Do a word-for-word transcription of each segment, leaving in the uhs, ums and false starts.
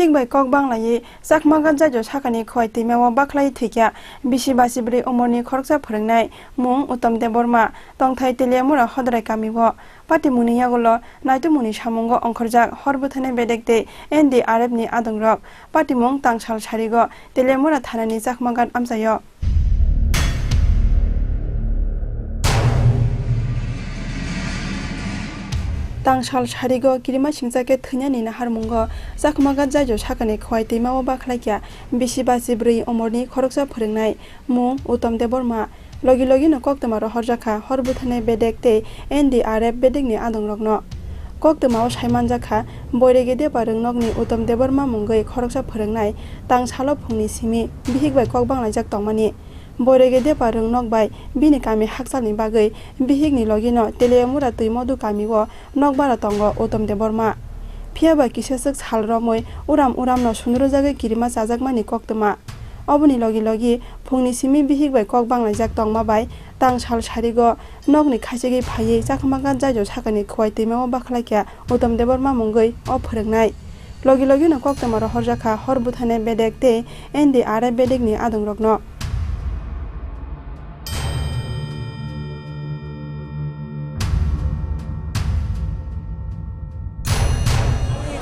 Bihik bai kok banglaiwi Chakma Ganjaijo sakani Khowai twimao bakhlai thwikha bisi basi bwrwi umorni khoroksa phwrwngnai mung Uttam Debbarma, tongthai Teliamura Hodrai kamio. Patimungni yagulo naitukmungni samungo ongkhorjak hor bwtharnai bedek tei N D R F ni adongrok. Patimung tangsal sarigo Teliamura thanani Chakmaghat amchaio. Tangsal sarigo kirima singcha khe thwinani naharmungo Chakmaghat Jaijo sakani Khowai twimao bakhlaikha bisi basi bwrwi umorni khoroksa phwrwngnai mung Uttam Debbarma. Logi logino koktwma rohorjakha hor bwtharnai bedek tei N D R F bedekni adongrokno. Koktwmao saimanjakha, Boiregi Debbarwng nokni Uttam Debbarma mungwi khoroksa phwrwngnai tangsalo phungni simi bihik bai kok banglaijak tongmani. Boiregi Debbarwng nok bai bini kami hakchalni bagwi bihikni logino Teliamura Twimodu kamio nokbara tongo Uttam Debbarma. Phiyaba kisaswk sal romwi uram uramno sundrujagwi kirima chajakmani koktwma. Oboni logi logi phungni simi bihik bai kok banglaijak tongma bai tangsal sarigo nokni khaichigwi phaiwi Chakmaghat Jaijo sakani Khowai twimao bakhlaikha Uttam Debbarma mungwi o phwrwngnai. Logi logino koktwma rohorjakha hor bwtharnai bedek tei N D R F bedekni adongrokno.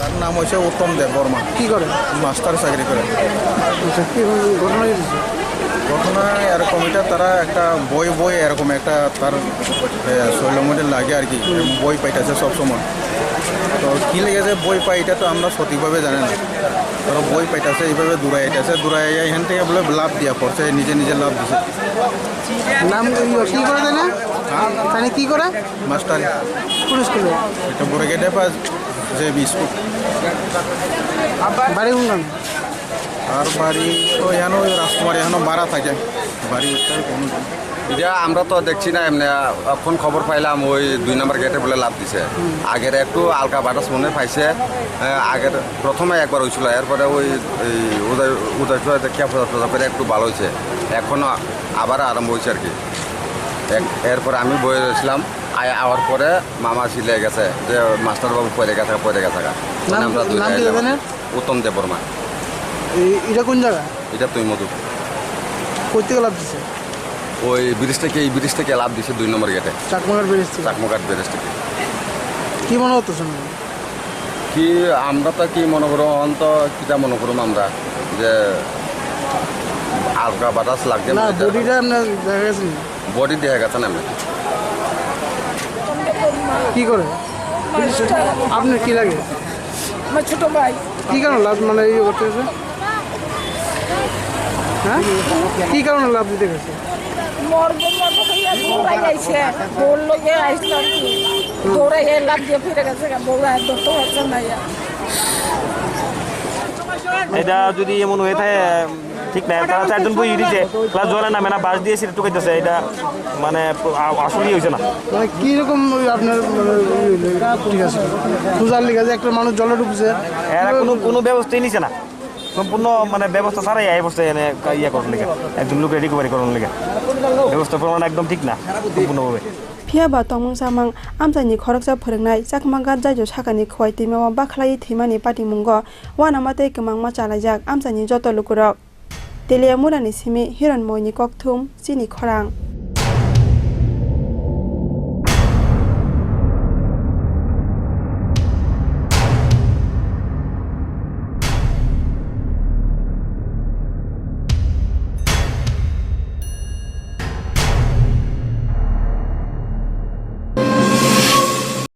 তার নাম হচ্ছে উত্তম দেব বর্মা। কি করে? মাস্টার চাকরি করে। আচ্ছা, কি ঘটনা ঘটেছে? ঘটনা এরকম, এটা তারা একটা বই, বই এরকম একটা তার, এ, শরীরের মধ্যে লাগে আর কি, হুম। বই পাইতেছে সবসময়। তো কি লেগেছে বই পাই, এটা তো আমরা সঠিকভাবে জানি না। ধরো বই পাইতেছে, এইভাবে দূরে আইতেছে, দূরে আইয়া এখান থেকে বলে লাফ দিয়া পড়ছে, নিজে নিজে লাফ দিছে। নাম ইয়ে কি করে জানে? হ্যাঁ? তাহলে কি করে? মাস্টার। কোন স্কুলে? এটা বড় গেটে পাস যে বিস্কুট। বাড়ি কোন গ্রামে? আর বাড়ি তো এখানে ওই রাজকুমার, এখানে ভাড়া থাকে। বাড়ি কোথায় কোনো এটা আমরা তো দেখছি না, এমনি এখন খবর পাইলাম ওই দুই নম্বর গেটে বলে লাফ দিছে। আগের একটু হালকা বাতাস মনে পাইছে, আহ, আগের প্রথমে একবার হয়েছিল, এরপরে ওই, এই উদয়, উদয় টুদয় দেখে ফজা ফজা করে একটু ভালো হয়েছে। এখন আবার আরম্ভ হয়েছে আর কি। এক-, এরপরে আমি বয়ে রয়েছিলাম, আয়-, আওয়ার পরে মামা সিলে গেছে যে মাস্টার বাবু পড়ে গেছে, পড়ে গেছে। নাম, আমরা দুই নাম কি জানেন? উত্তম দেববর্মা। এই, এটা কোন জায়গা? এটা তুই মধু। কই থেকে লাফ দিছে? ওই ব্রিজ থেকে, এই ব্রিজ থেকে লাফ দিছে দুই নম্বর গেটে। চাকমাঘাট ব্রিজ থেকে? চাকমাঘাট ব্রিজ থেকে। কি মনে করতেছেন? কি আমরা তো কি মনে করো, অন্ত কিতা মনে করুম আমরা যে হালকা বাতাস লাগছে না, মনে হয়। বডিটা আপনার দেখা গেছে নি? বডি দেখা গেছে না এমনি। কি করে? মাস্টার। আপনার কি লাগে? আমার ছোট ভাই। কি কারণে লাভ, মানে, ইয়ে করতে গেছে? হ্যাঁ? কি কারণে লাভ দিতে গেছে? মর্গ মর্গ হইয়া দৌড়াই আইছে। দৌড় লগে আইছিল আর কি। দৌড়াই লাভ দিয়ে ফিরে গেছে। বউ আর ধরতে পারছে না ইয়া। এটা যদি এমন হয়ে থাকে, ঠিক না। তারা চারজন বই দিছে, ক্লাস জলে নামে না, বাস দিয়ে সিটে টুকাইতেছে। এটা মানে আ-, আসলেই হয়েছে না। মানে, কিরকম ওই আপনার, মানে, ইয়ে হইলো? ঠিক আছে। পূজার লিগে যে একটা মানুষ জলে ডুবছে। এরা কোনো, কোনো ব্যবস্থাই নিছে না। সম্পূর্ণ মানে ব্যবস্থা ছাড়াই এই অবস্থায় এনে ইয়ে করার লিগে, একজন লোকের রিকভারি করার লিগে। ব্যবস্থাপনা একদম ঠিক না সম্পূর্ণভাবে। Phiya ba tongmung samung amchaini khoroksa phwrwngnai Chakma Ganjaijo sakani Khowai twimao bakhlaiwi thwimani patimungo uanama tei kwmangma chalaijak amchaini joto lukurok. Teliamurani simi Hironmoini kokthum chini khorang.